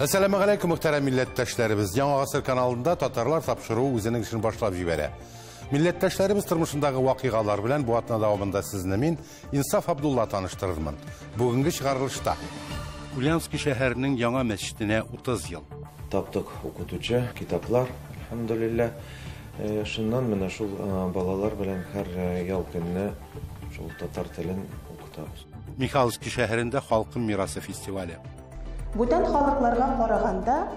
Әссәламегаләйкүм, мөхтәрәм милләттәшләребез. Яңа гасыр каналында Татарлар тапшыруы үзенең эшен башлап җибәрә. Милләттәшләребез тормышындагы вакыйгалар белән бу атна дәвамында сезне мин, Инсаф Абдулла таныштырырмын. Бүгенге чыгарылышта Ульяновский шәһәренең яңа мәчетенә 30 ел. Таптык укытучы, китаплар, әлхәмдүлилләһ. Шуннан менә шул балалар белән һәр ял көнне шул татар телен укытабыз. Михайловский шәһәрендә Халкым мирасы фестивале. Бүтән халыкларга караганда,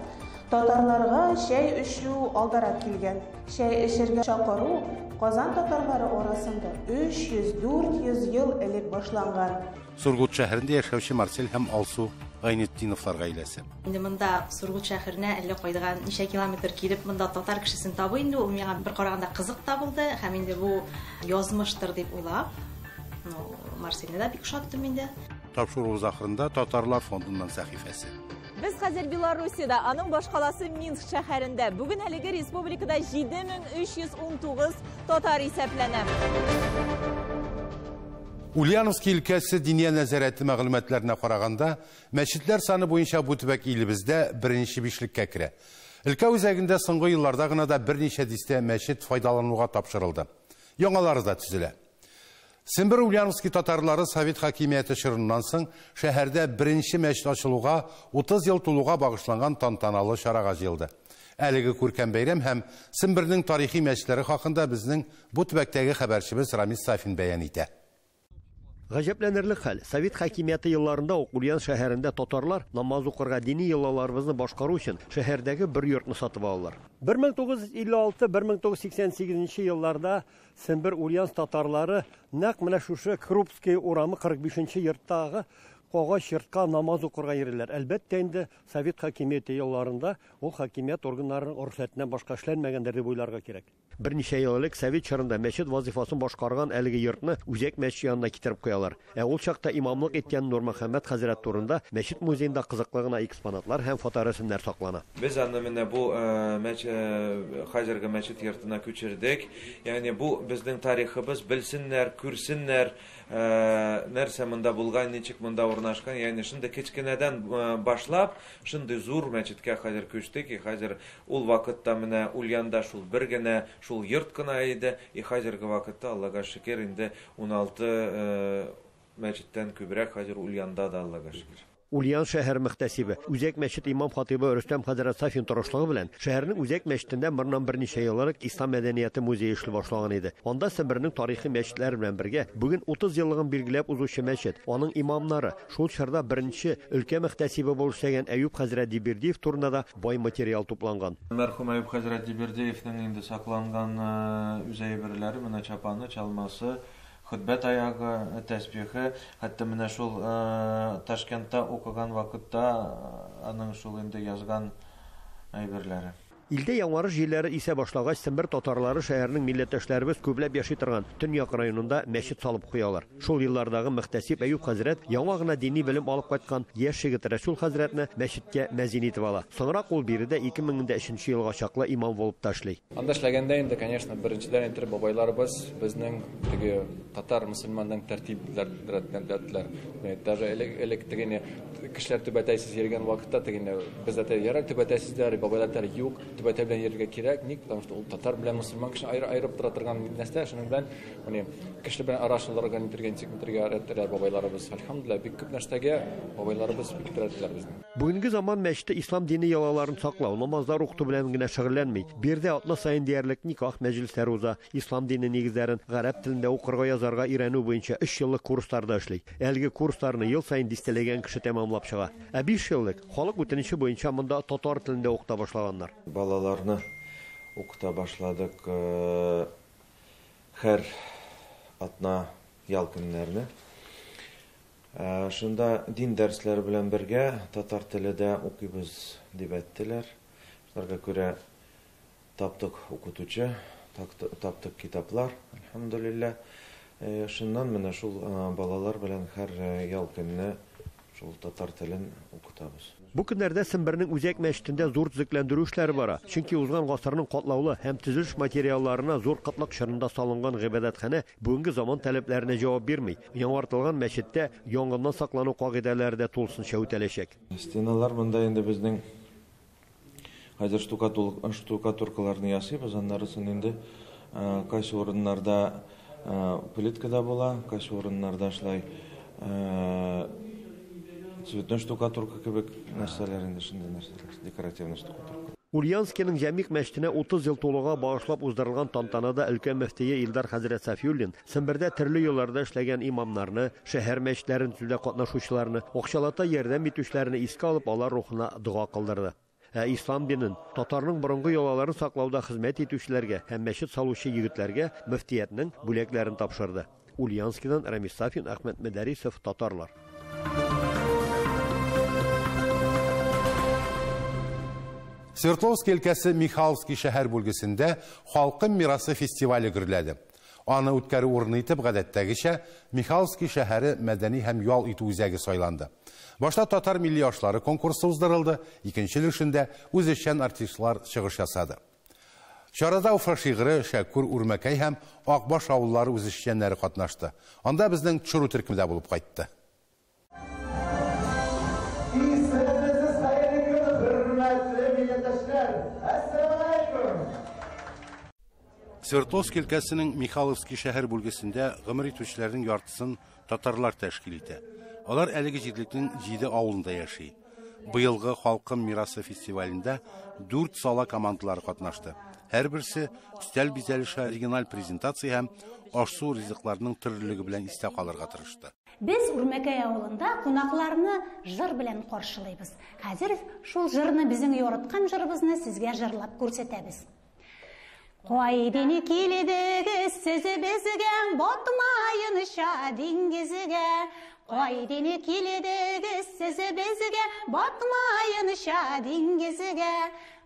татарларга чәй эчү алдарак килгән. Чәй эчергә чакыру Казан татарлары арасында 300-400 ел элек башланган. Сургут шәһәрендә яшәүче Марсель һәм Алсу Гайнетдиновлар гаиләсе. Инде монда Сургут шәһәренә әллә кайдан ничә километр килеп, монда татар кешесен табу инде ул миңа бер караганда кызык та булды һәм инде бу язмыштыр дип уйлап, ну, Марсельне дә бик ошаттым инде. Тапшыруыбыз ахырында Татарлар фондыннан сәхифәсе. Без хәзер Белоруссиядә, аның башкаласы Минск шәһәрендә. Бүген әлеге республикада 7319 татар исәпләнә. Ульяновский өлкәсе Диния нәзарәте мәгълүматларына караганда, мәчетләр саны буенча бу төбәк илебездә беренче бишлеккә керә. Өлкә үзәгендә соңгы елларда гына да берничә дистә мәчет файдалануга тапшырылды. Яңалары да төзелә. Сембер Ульяновский татарлары совет хакимияте чорыннан соң шәһәрдә беренче мәчет ачылуга 30 ел тулуга багышланган тантаналы чарага җыелды. Әлеге күркәм бәйрәм һәм Сембернең тарихи мәчетләре хакында безнең бу төбәктәге хәбәрчебез Рамис Сафин бәян итә. Гаҗәпләнерлек хәл, совет хакимияте елларында ук Ульян шәһәрендә татарлар намаз укырга дини йолаларыбызны башкару өчен шәһәрдәге бер йортны сатып алалар. 1956-1988 нче елларда Сембер Ульян татарлары нәкъ менә шушы Крупская урамы 45 нче йорттагы агач йортка намаз укырга йөриләр. Әлбәттә инде, совет хакимияте елларында ул хакимият органнарының рөхсәтеннән башка эшләнмәгәндер дип уйларга кирәк. Берничә ел элек совет чорында мәчет вазыйфасын башкарган әлеге йортны үзәк мәчет янына китереп куялар. Ә ул чакта имамлык иткән Нурмөхәммәт хәзрәт турында мәчет музеенда кызыклы гына экспонатлар һәм фоторәсемнәр саклана. Без аны менә бу хәзерге мәчет йортына күчердек. Ягъни бу безнең тарихыбыз, белсеннәр, күрсеннәр, нәрсә монда булган, ничек монда урнашкан. Ягъни шундый кечкенәдән башлап, шундый зур мәчеткә хәзер күчтек. И хәзер ул вакытта менә Ульянда шул бер генә, шул йорт кына иде. И хәзерге вакытта, Аллага шөкер, инде 16 мәчеттән күбрәк хәзер Ульянда да, Аллага шөкер. Ульян шәһәр мөхтәсибе, Үзәк мәчет имам-хатыйбы Рөстәм хәзрәт Сафин тырышлыгы белән шәһәрнең Үзәк мәчетендә моннан берничә ел элек Ислам мәдәнияте музее эшли башлаган иде. Анда Сембернең тарихи мәчетләре белән бергә бүген 30 еллыгын билгеләп узучы мәчет, аның имамнары, шул чорда беренче өлкә мөхтәсибе булып эшләгән Әюп хәзрәт Дибирдиев турында да бай материал тупланган. Мәрхүм Әюп хәзрәт Дибирдиевнең инде сакланган үз әйберләре, менә чапаны, чалмасы, Хөтбә таягы, тәсбихе, хәтта менә шул Ташкентта укыган вакытта аның шул инде язган әйберләре. Илдә яңарыш җилләре исә башлагач, Сембер татарлары шәһәрнең милләттәшләребез күпләп яши торган Төньяк районында мәчет салып куялар. Шул еллардагы мөхтәсиб Әюп хәзрәт яңа гына дини белем алып кайткан яшь егет Рәсүл хәзрәтне мәчеткә мәзин итеп ала. Соңрак ул биредә 2003 елга чаклы имам булып та эшли. Анда эшләгәндә инде, конечно, беренчедән әйтер, бабайларыбыз безнең теге татар мөселманның тәртипләр. Даже элек, элек тегене кешеләр түбәтәйсез йөргән вакытта тегене без әйтә, ярар түбәтәйсезләр, бабайлар әйтә, юк, түбәтәй белән йөрергә кирәк. Ник? Потому что ул татар белән мөселман кешене аерып, аерып тора торган нәрсә. Шуның белән менә кеше белән аралашырга, нитергә, ничек нитергә өйрәттеләр бабайларыбыз. Әлхәмдүлилләһ, бик күп нәрсәгә бабайларыбыз бик өйрәттеләр безне. Бүгенге заман мәчете ислам дине йолаларын саклау, намазлар укыту белән генә шөгыльләнми. Биредә атна саен диярлек никах мәҗлесләре уза, ислам дине нигезләрен гарәп телендә укырга-язарга өйрәнү буенча өч еллык курслар да эшли. Әлеге курсларны ел саен дистәләгән кеше тәмамлап чыга. Ә биш ел элек, халык үтенече буенча монда татар телендә укыта башлаганнар. Балаларны укыта башладык һәр атна ял көннәрне. Шунда дин дәресләре белән бергә татар теле дә укыйбыз дип әйттеләр. Шуларга күрә таптык укытучы, таптык китаплар, әлхәмдүлилләһ. Шуннан менә шул балалар белән һәр ял көнне шул Шул татар телен укытабыз. Бу көннәрдә Сембернең үзәк мәчетендә зур төзекләндерү эшләре бара. Чөнки узган гасырның катлаулы һәм төзелеш материалларына зур кытлык чорында салынган гыйбадәтханә бүгенге заман таләпләренә җавап бирми. Яңартылган мәчеттә янгыннан саклану кагыйдәләре дә тулысынча үтәләчәк. Стеналар монда инде безнең хәзер штукатуркаларны ясыйбыз, аннарысын инде кайсы урыннарда плитка да була, кайсы урыннарда шулай цветной штукатурка кебек нәрсәләр инде, шундый нәрсәләр, декоративный штукатурка. Ульяновскиның Җәмигъ мәчетенә 30 ел тулуга багышлап уздырылган тантанада өлкән мөфтие Илдар хәзрәт Сафиуллин Сембердә төрле елларда эшләгән имамнарны, шәһәр мәчетләрен төзүдә катнашучыларны, акчалата ярдәм итүчеләрне искә алып, алар рухына дога кылдырды. Ә ислам динен, татарның борынгы йолаларын саклауда хезмәт итүчеләргә һәм мәчет салучы егетләргә мөфтиятнең бүләкләрен тапшырды. Ульяновскидан Рамис Сафин, Әхмәт Мәдәрисов, Татарлар. Свердловск өлкәсе Михайловский шәһәр бүлгесендә Халкым мирасы фестивале гөрләде. Аны үткәрү урыны итеп гадәттәгечә Михайловский шәһәре мәдәни һәм ял итү үзәге сайланды. Башта татар милли ашлары конкурсы уздырылды, икенче өлешендә үзешчән артистлар чыгыш ясады. Чарада Уфа шигыре, Шәкүр, Үрмәкәй һәм Акбаш авыллары үзешчәннәре катнашты. Анда безнең төшерү төркеме дә булып кайтты. Свердловск өлкәсенең Михайловский шәһәр бүлгесендә гомер итүчеләрнең яртысын татарлар тәшкил итә. Алар әлеге җирлекнең 7 авылында яши. Быелгы Халкым мирасы фестивалендә 4 сала командалары катнашты. Һәрберсе өстәл бизәлеше, оригиналь презентация һәм аш-су ризыкларының төрлелеге белән истә калырга тырышты. Без Үрмәкәй авылында кунакларны җыр белән каршылыйбыз. Хәзер шул җырны, безнең яраткан җырыбызны сезгә җырлап күрсәтәбез. Кайдин килдегез сез безгә, батмаенча диңгезгә. Кайдин килдегез сез безгә, батмаенча диңгезгә.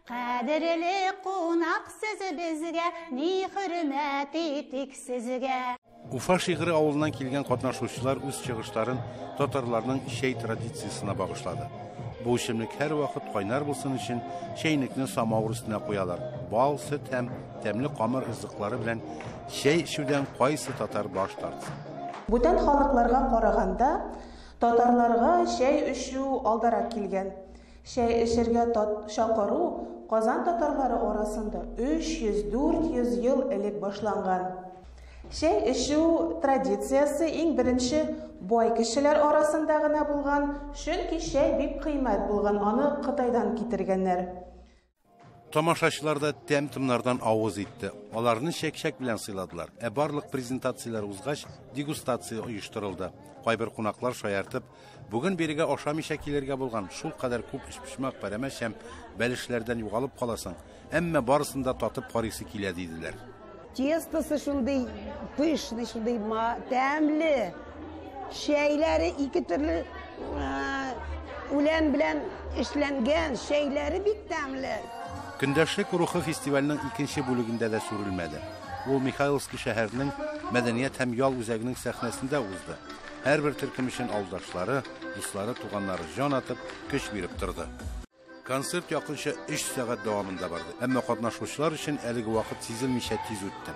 Кадерле кунак сез безгә, ни хөрмәт итик сезгә. Уфа шигыре авылыннан килгән катнашучылар үз чыгышларын татарларның чәй традициясенә багышлады. Бу эчемлек һәр вакыт кайнар булсын өчен чәйнекне самавыр өстенә куялар. Бал, сөт һәм тәмле камыр ризыклары белән чәй эчүдән кайсы татар баш тартсын. Бүтән халыкларга караганда татарларга чәй эчү алдарак килгән. Чәй эчәргә чакыру Казан татарлары арасында 300-400 ел элек башланган. Чәй эчү традициясе иң беренче бай кешеләр арасында гына булган, чөнки чәй бик кыйммәт булган, аны Кытайдан китергәннәр. Тамашачылар да тәм-томнардан авыз итте. Аларны чәк-чәк белән сыйладылар. Ә барлык презентацияләр узгач, дегустация оештырылды. Кайбер кунаклар шаяртып, бүген бирегә ашамыйча килергә булган, шул кадәр күп өчпочмак, пәрәмәч һәм бәлешләрдән югалып каласың. Әмма барысын да татып карыйсы килә диделәр. Тестосы шундый пышный, шундый тәмле. Чәйләре ике төрле үлән белән эшләнгән, чәйләре бик тәмле. Көндәшлек рухы фестивальнең икенче бүлегендә дә сүрелмәде. Ул Михайловский шәһәренең мәдәният һәм ял үзәгенең сәхнәсендә узды. Һәрбер төркем өчен авылдашлары, дуслары, туганнары җан атып, көч биреп торды. Концерт якынча 3 сәгать дәвамында барды. Әмма катнашучылар өчен әлеге вакыт сизелмичә тиз үтте.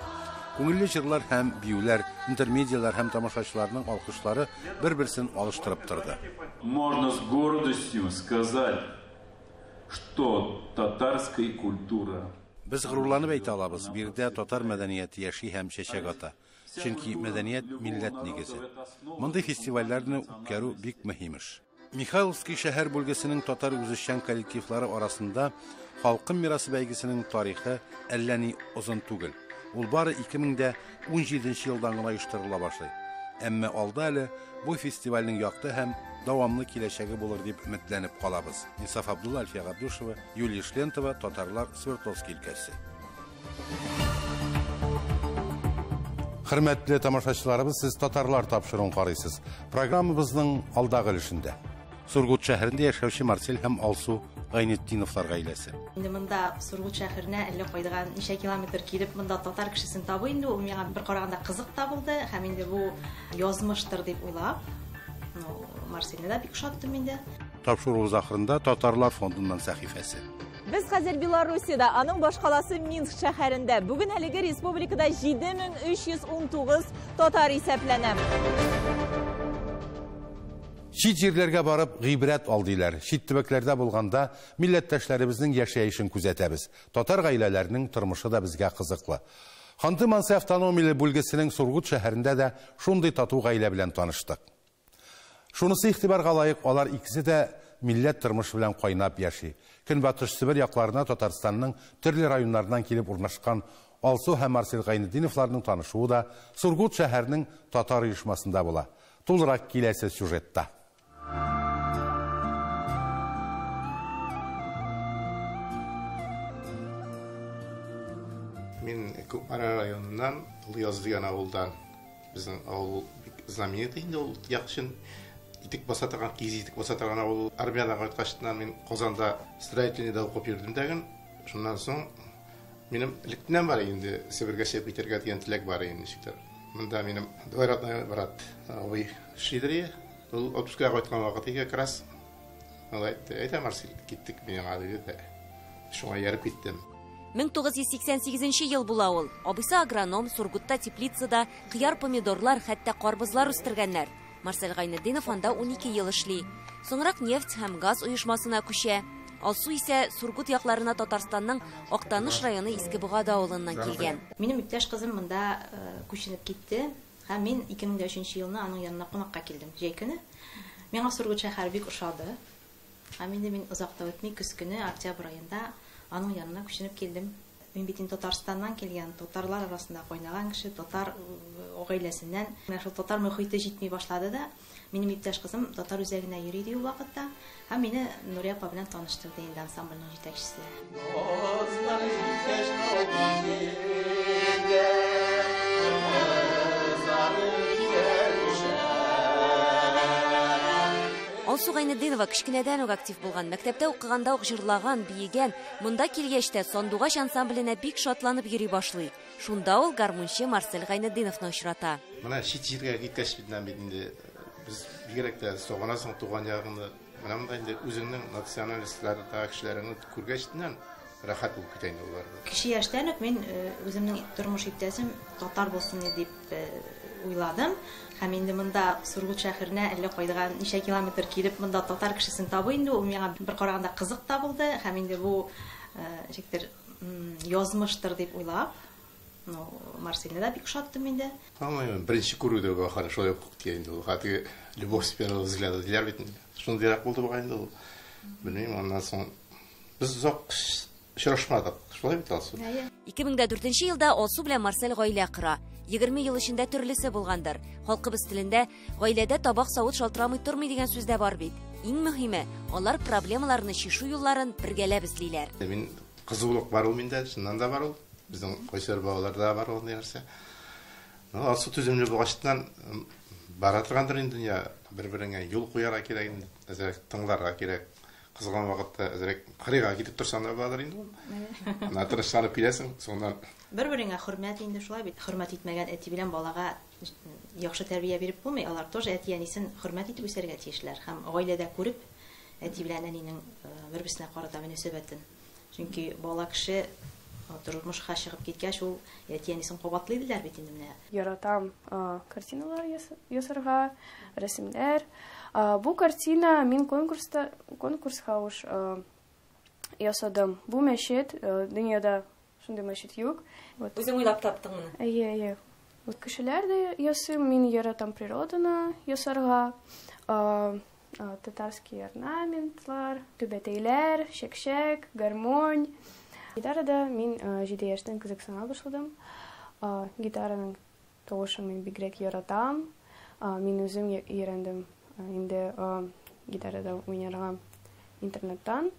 Күңелле җырлар һәм биюләр, интермедияләр һәм тамашачыларның алкышлары бер-берсен алыштырып торды. Можно с гордостью сказать, что татарская культура. Без горурланып әйтә алабыз, биредә татар мәдәнияте яши һәм чәчәк ата. Чөнки мәдәният милләт нигезе. Мондый фестивальләрне үткәрү бик мөһим эш. Михайловский шәһәр бүлгесенең татар үзешчән коллективлары арасында Халкым мирасы бәйгесенең тарихы әллә ни озын түгел. Ул бары 2017 елдан гына оештырыла башлый. Әмма алда әле бу фестивальнең якты һәм дәвамлы киләчәге булыр дип өметләнеп калабыз. Инсаф Абдулла, Альфия Габдушева, Юлия Шлентова, Татарлар, Свердловский өлкәсе. Хөрмәтле тамашачыларыбыз, сез Татарлар тапшыруын карыйсыз. Программабызның алдагы өлешендә Сургут шәһәрендә яшәүче Марсель һәм Алсу Гайнетдиновлар гаиләсе. Инде монда Сургут шәһәренә әллә кайдан ничә километр килеп, монда татар кешесен табу инде ул миңа бер караганда кызык та булды һәм инде бу язмыштыр дип уйлап, Ну, Марсельне дә бик ошаттым инде. Тапшыруыбыз ахырында Татарлар фондыннан сәхифәсе. Без хәзер Белоруссиядә, аның башкаласы Минск шәһәрендә. Бүген әлеге республикада 7319 татар исәпләнә. Чит җирләргә барып гыйбрәт ал диләр. Чит төбәкләрдә булганда милләттәшләребезнең яшәешен күзәтәбез. Татар гаиләләренең тормышы да безгә кызыклы. Ханты-Манси автономияле бүлгесенең Сургут шәһәрендә дә шундый тату гаилә белән таныштык. Шунысы игътибарга лаек, алар икесе дә милләт тормышы белән кайнап яши. Көнбатыш Себер якларына Татарстанның төрле районнарыннан килеп урнашкан Алсу һәм Марсель Гайнетдиновларның танышуы да Сургут шәһәренең татар оешмасында була. Тулырак киләсе сюжетта. Мин Кукмара районыннан, Олыяз дигән авылдан. Безнең авыл бик знаменитый инде ул як өчен. Итек баса торган, киез итек баса торган авыл. Армиядән кайткачтан мин Казанда строительныйда укып йөрдем дәген. Шуннан соң минем электән бар инде Себергә чыгып китәргә дигән теләк бар инде ничектер. Монда минем двоюродной брат абый эшлидер. Ул отпускага кайткан вакыт как раз. Ул әйтте, әйдә, Марсель, киттек миңа диде дә. Шуңа ияреп киттем. 1988 ел була ул. Абыйсы агроном, Сургутта теплицада кыяр, помидорлар, хәтта карбызлар үстергәннәр. Марсель Гайнетдинов анда 12 ел эшли. Соңрак нефть һәм газ оешмасына күчә. Алсу исә Сургут якларына Татарстанның Актаныш районы Иске Богада авылыннан килгән. Минем иптәш кызым монда күченеп китте һәм мин 2003 елны аның янына кунакка килдем җәй көне. Миңа Сургут шәһәре бик ошады. Һәм инде мин озак та үтми, көз көне, октябрь аенда аның янына күченеп килдем. Мин бит инде Татарстаннан килгән, татарлар арасында кайнаган кеше, татар гаиләсеннән. Менә шул татар мөхите җитми башлады да, минем иптәш кызым татар үзәгенә йөри иде ул вакытта. Һәм мине Нурия апа белән таныштырды инде ансамбльнең җитәкчесе. Алсу Гайнетдинова кечкенәдән үк актив булган, мәктәптә укыганда ук җырлаган, биегән. Монда килгәч тә Сандугач ансамбленә бик шатланып йөри башлый. Шунда ул гармунчы Марсель Гайнетдиновны очрата. Менә чит җиргә киткәч бит инде без бигрәк тә сагынасың туган ягыңны. Менә монда инде үзеңнең националистлар, кешеләреңне күргәч рәхәт булып китә инде улар. Кече яшьтән үк мин үземнең тормыш иптәшем татар булсын дип уйладым. Һәм инде монда Сургут шәһәренә әллә кайдан ничә километр килеп монда татар кешесен табу инде ул миңа бер караганда кызык та булды. Һәм инде бу ничектер язмыштыр дип уйлап, ну, Марсельне дә бик ошаттым инде. Аңлаймын, беренче күрүдә үк ахыры шулай ук китә инде ул. Хәтта любовь с первого взгляда диләр бит инде. Шундыйрак булды бугай инде ул. Белмим, аннан соң без озак очрашмадык. Шулай бит, Алсу? 2004 елда Алсу белән Марсель гаилә кора. 20 ел эчендә төрлесе булгандыр. Халкыбыз телендә гаиләдә табак савыт шалтырамый тормый дигән сүз дә бар бит. Иң мөһиме, алар проблемаларны чишү юлларын бергәләп эзлиләр. Мин кызулык бар ул миндә, чыннан да бар ул. Безнең кайсыр балаларда бар ул нәрсә. Ну, Алсу түземле булгачтан бара торгандыр инде дөнья. Бер-береңә юл куярга кирәк инде, әзрәк тыңларга кирәк. Кызган вакытта әзрәк кырыйга китеп торсаң да бардыр инде ул. Ана тырышланып киләсең, соңыннан бер-береңә хөрмәт инде шулай бит. Хөрмәт итмәгән әти белән балага яхшы тәрбия биреп булмый. Алар тоже әти-әнисен хөрмәт итеп үсәргә тиешләр һәм гаиләдә күреп әти белән әнинең бер-берсенә карата мөнәсәбәтен. Чөнки бала кеше тормышка чыгып киткәч, ул әти-әнисен кабатлый диләр бит инде менә. Яратам картиналар ясарга, рәсемнәр. Бу картина мин конкурска уж ясадым. Бу мәчет, дөньяда шундый мәчет юк. Үзең уйлап таптың моны? Әйе, әйе. Вот кешеләр дә ясыйм, мин яратам природаны ясарга. Татарский орнаментлар, түбәтәйләр, чәкчәк, гармонь. Гитарада мин 7 яшьтән кызыксына башладым. Гитараның тавышын мин бигрәк яратам. Мин үзем өйрәндем инде гитарада уйнарга интернеттан.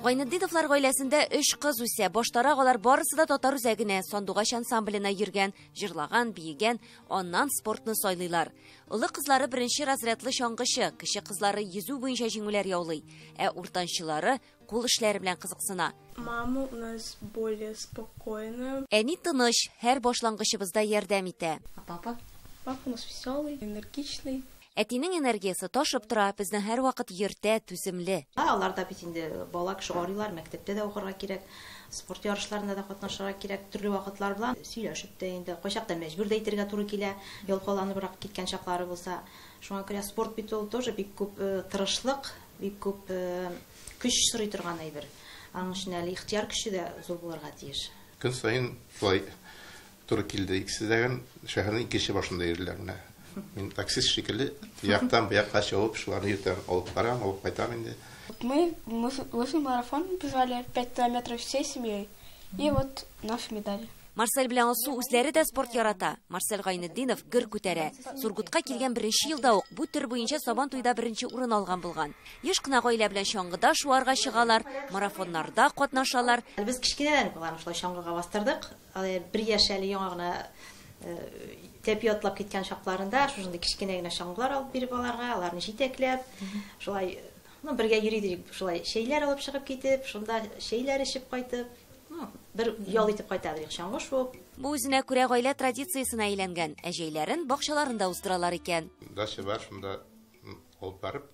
Гайнетдиновлар гаиләсендә 3 кыз үсә. Баштарак алар барысы да татар үзәгенә, Сандугач ансамбленә йөргән, җырлаган, биегән, аннан спортны сайлыйлар. Олы кызлары беренче разрядлы чаңгычы, кече кызлары йөзү буенча җиңүләр яулый, ә уртанчылары кул эшләре белән кызыксына. Мама у нас более спокойная. Әни тыныч, һәр башлангычыбызда ярдәм итә. А папа? Папа у нас веселый, энергичный. Әтинең энергиясе ташып тора, безне һәрвакыт йөртә, түземле. Алар да бит инде бала кеше арыйлар, мәктәптә дә укырга кирәк, спорт ярышларында да катнашырга кирәк, төрле вакытлар белән сөйләшеп тә инде, кайчакта мәҗбүр дә итәргә туры килә, ялкауланыбрак киткән чаклары булса. Шуңа күрә спорт бит ул тоже бик күп тырышлык, бик күп көч сорый торган әйбер. Аның өчен әле ихтыяр көче дә зур булырга тиеш. Көн саен шулай туры килде. Икесе дә шәһәрнең икенче башында йөриләр менә. Мин таксист шикелле яктан бу якка чабып, шуларны йөртәм, алып барам, алып кайтам инде. Мы лыжный марафон бежали 5 километров всей семьей. И вот наши медали. Марсель белән Алсу үзләре дә спорт ярата. Марсель Гайнетдинов гер күтәрә. Сургутка килгән беренче елда ук бу төр буенча Сабан туйда беренче урын алган булган. Еш кына гаилә белән чаңгыда шуарга чыгалар, марафоннарда катнашалар. Без кечкенәдән аларны шулай чаңгыга бастырдык. Бер яшь әле яңа гына тәпи атлап киткән чакларында шушындый кечкенә генә чаңгылар алып биреп аларга, аларны җитәкләп, шулай, ну, бергә йөри идек, шулай чәйләр алып чыгып китеп, шунда чәйләр эчеп кайтып, ну, бер ял итеп кайта идек, чаңгы шуып. Бу үзенә күрә гаилә традициясенә әйләнгән, ә җәйләрен бакчаларында уздыралар икән. Дача бар, шунда алып барып,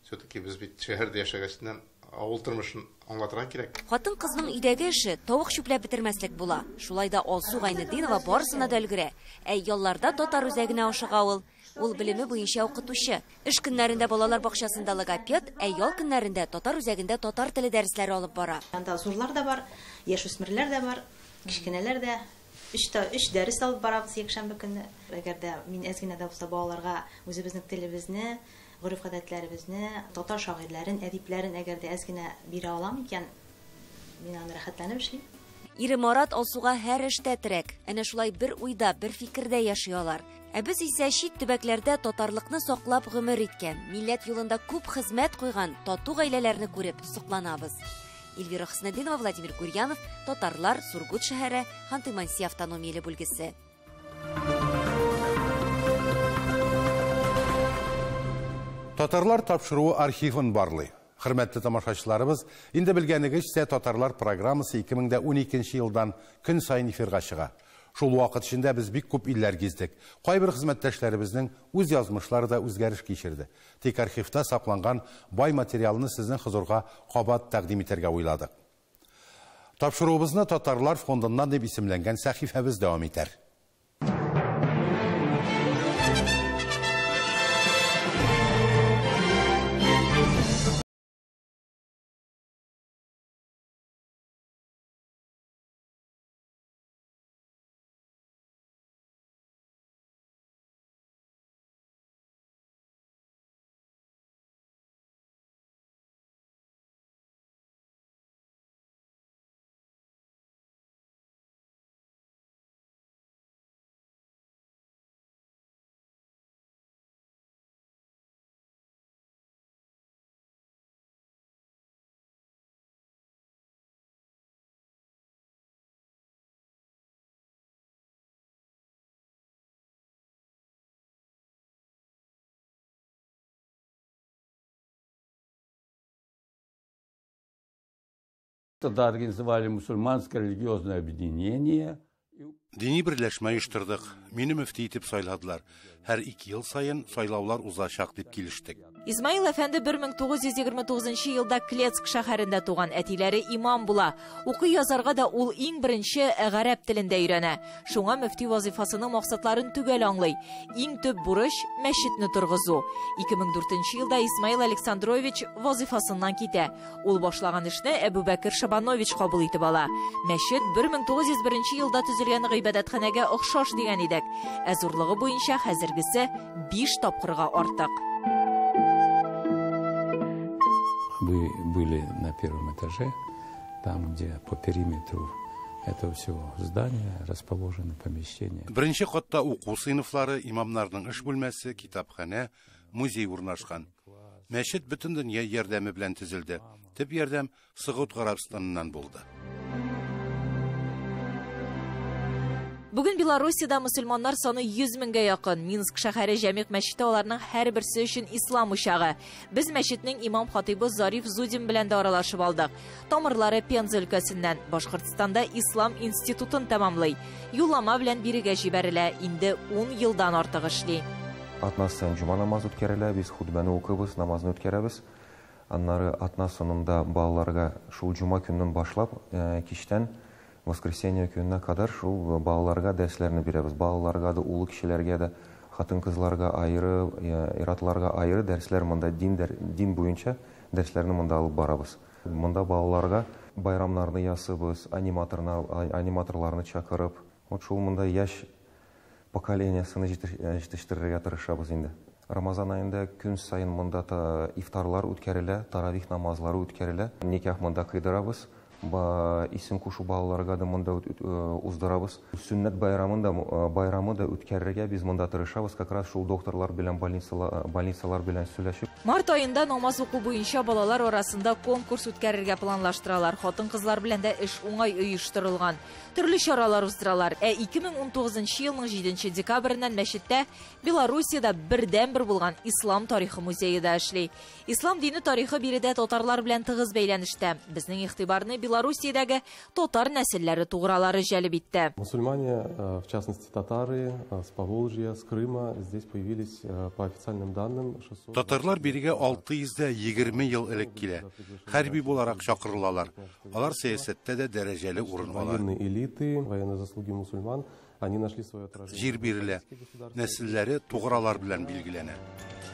все-таки без бит шәһәрдә яшәгәчтән авыл тормышын аңлатырга кирәк. Хатын-кызның өйдәге эше тавык чүпләп бетермәслек була. Шулай да Алсу Гайнетдинова барысына да өлгерә. Ә ялларда татар үзәгенә ашыга ул. Ул белеме буенча укытучы. Эш көннәрендә балалар бакчасында логопед, ә ял көннәрендә татар үзәгендә татар теле дәресләре алып бара. Анда зурлар да бар, яшүсмерләр дә бар, кечкенәләр дә. Өч дәрес алып барабыз якшәмбе көнне. Әгәр дә мин әз генә дә булса балаларга үзебезнең телебезне, гореф-гадәтләребезне, татар шагыйрьләрен, әдипләрен әгәр дә әз генә бирә алам икән, мин аны рәхәтләнеп эшлим. Ире Марат Алсуга һәр эштә терәк. Әнә шулай бер уйда, бер фикердә яши алар. Ә без исә чит төбәкләрдә татарлыкны саклап гомер иткән, милләт юлында күп хезмәт куйган тату гаиләләрне күреп сокланабыз. Эльвира Хөснетдинова, Владимир Гурьянов, Татарлар, Сургут шәһәре, Ханты-Манси автономияле бүлгесе. Татарлар тапшыруы архивын барлый. Хөрмәтле тамашачыларыбыз, инде белгәнегезчә, Татарлар программасы 2012 елдан көн саен эфирга чыга. Шул вакыт эчендә без бик күп илләр гиздек. Кайбер хезмәттәшләребезнең үз язмышлары да үзгәреш кичерде. Тик архивта сакланган бай материалны сезнең хозурга кабат тәкъдим итәргә уйладык. Тапшыруыбызны Татарлар фондыннан дип исемләнгән сәхифәбез дәвам итәр. Тогда организовали мусульманское религиозное объединение. Дини берләшмә оештырдык. Мине мөфти итеп сайладылар. Һәр 2 ел саен сайлаулар узачак дип килештек. Измаил әфәнде 1929 елда Клецк шәһәрендә туган, әтиләре имам була. Укый язарга да ул иң беренче гарәп телендә өйрәнә. Шуңа мөфти вазифасының максатларын төгәл аңлый. Иң төп бурыч мәчетне торгызу. 2004 елда Исмаил Александрович вазифасыннан китә. Ул башлаган эшне Әбүбәкер Шабанович кабул итеп ала. Мәчет 1901 елда төзелгән гыйбадәтханәгә охшаш дигән идек. Ә зурлыгы буенча хәзергесе 5 тапкырга артык. Вы были на первом этаже, там, где по периметру этого всего здания расположены помещения. Беренче катта уку сыйныфлары, имамнарның эш бүлмәсе, китапханә, музей урнашкан. Мәчет бөтен дөнья ярдәме белән төзелде. Төп ярдәм Согуд Гарәбстаныннан булды. Бүген Белоруссиядә мөселманнар саны 100 меңгә якын. Минск шәһәре Җәмигъ мәчете аларның һәрберсе өчен ислам учагы. Без мәчетнең имам-хатыйбы Зариф Зудин белән дә аралашып алдык. Тамырлары Пенза өлкәсеннән, Башкортстанда ислам институтын тәмамлый. Юллама белән бирегә җибәрелә, инде 10 елдан артык эшли. Атна саен җома намазы үткәрелә, без хутбәне укыбыз, намазны үткәрәбез. Аннары атна соңында балаларга шул җома көннән башлап, кичтән воскресенье көненә кадәр шул балаларга дәресләрне бирәбез. Балаларга да, олы кешеләргә дә, хатын-кызларга аеры, ир-атларга аеры дәресләр монда дин, дин буенча дәресләрне монда алып барабыз. Монда балаларга байрамнарны ясыйбыз, аниматорларны чакырып, вот шул монда яшь поколениясен җитештерергә тырышабыз инде. Рамазан аенда көн саен монда ифтарлар үткәрелә, таравих намазлары үткәрелә. Никах монда кыйдырабыз, исем кушу балаларга да монда уздырабыз. Сөннәт байрамын да, байрамы да үткәрергә без монда тырышабыз, как раз шул докторлар белән, больницалар белән сөйләшеп. Март аенда намаз уку буенча балалар арасында конкурс үткәрергә планлаштыралар. Хатын-кызлар белән дә эш уңай оештырылган. Төрле чаралар уздыралар. Ә 2019 елның 7 декабреннән мәчеттә Белоруссиядә бердәнбер булган Ислам тарихы музее да эшли. Ислам дине тарихы биредә татарлар белән тыгыз бәйләнештә. Безнең игътибарны Белоруссиядәге татар нәселләре тугралары җәлеп итте. Мусульмане, в частности татары, с Поволжья, с Крыма, здесь появились по официальным данным 600. Татарлар бирегә 620 ел элек килә. Хәрби буларак чакырылалар. Алар сәясәттә дә дәрәҗәле урын ала. Военные элиты, военные заслуги мусульман, они нашли свое отражение. Җир бирелә. Нәселләре тугралар белән билгеләнә.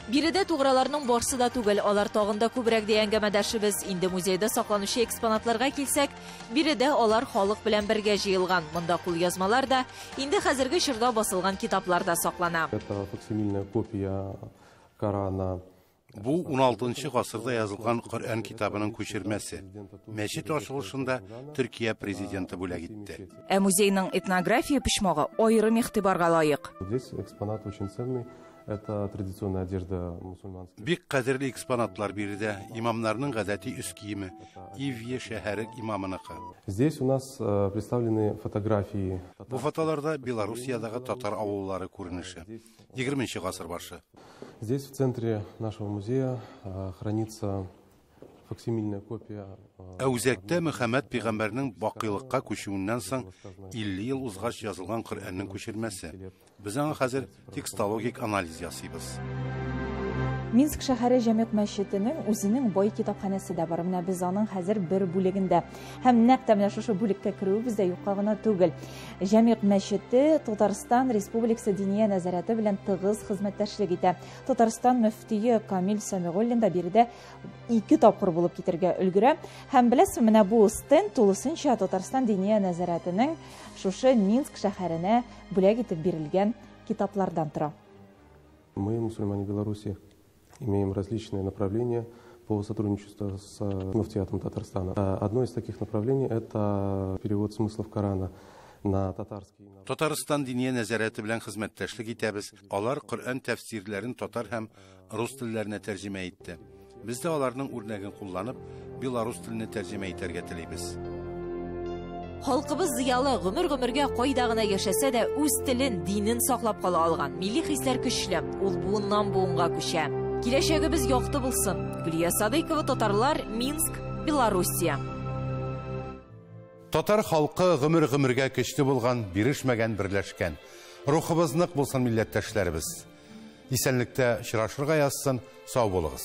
Биредә туграларның барсы да түгел, алар тагын да күбрәк ди әңгәмәдәшебез. Инде музейда сакланучы экспонатларга килсәк, биредә алар халык белән бергә җыелган. Монда кулъязмалар да, инде хәзерге чорда басылган китаплар да саклана. Это факсимильная копия Корана. Бу 16 гасырда язылган Коръән китабының күчермәсе. Мәчет ачылышында Төркия президенты бүләк итте. Ә музейның этнография почмагы аерым игътибарга лаек. Здесь экспонат очень ценный. Это традиционная одежда мусульманских. Бик кадерле экспонатлар биредә. Имамнарның гадәти өс киеме. Ивье шәһәре имамыныкы. Здесь у нас представлены фотографии. Бу фотоларда Белоруссиядагы татар авыллары күренеше. 20 гасыр башы. Здесь в центре нашего музея хранится факсимильная копия. Ә үзәктә Мөхәммәд пәйгамбәрнең бакыйлыкка күчүеннән соң 50 ел узгач язылган Коръәннең күчермәсе. Без аңа хәзер текстологик анализ ясыйбыз. Минск шәһәре Җәмигъ мәчетенең үзенең бай китапханәсе дә бар. Менә без аның хәзер бер бүлегендә. Һәм нәкъ тә менә шушы бүлеккә керүебез дә юкка гына түгел. Җәмигъ мәчете Татарстан Республикасы Диния нәзарәте белән тыгыз хезмәттәшлек итә. Татарстан мөфтие Камил Сәмигуллин да биредә 2 тапкыр булып китергә өлгерә. Һәм беләсезме, менә бу стенд тулысынча Татарстан Диния нәзарәтенең шушы Минск шәһәренә бүләк итеп бирелгән китаплардан тора. Мы, мусульмане Беларуси, имеем различные направления по сотрудничеству с муфтиятом Татарстана. Одно из таких направлений — это перевод смыслов Корана на татарский. Татарстан Диния нәзарәте белән хезмәттәшлек итәбез. Алар Коръән тәфсирләрен татар һәм рус телләренә тәрҗемә итте. Без дә аларның үрнәген кулланып, белорус теленә тәрҗемә итәргә телибез. Халкыбыз зыялы, гомер-гомергә кайда гына яшәсә дә үз телен, динен саклап кала алган. Милли хисләр көчле, ул буыннан буынга күчә. Киләчәгебез якты булсын. Гөлия Садыйкова, Татарлар, Минск, Белоруссия. Татар халкы гомер-гомергә көчле булган, бирешмәгән, берләшкән. Рухыбыз нык булсын, милләттәшләребез. Исәнлектә очрашырга язсын, сау булыгыз.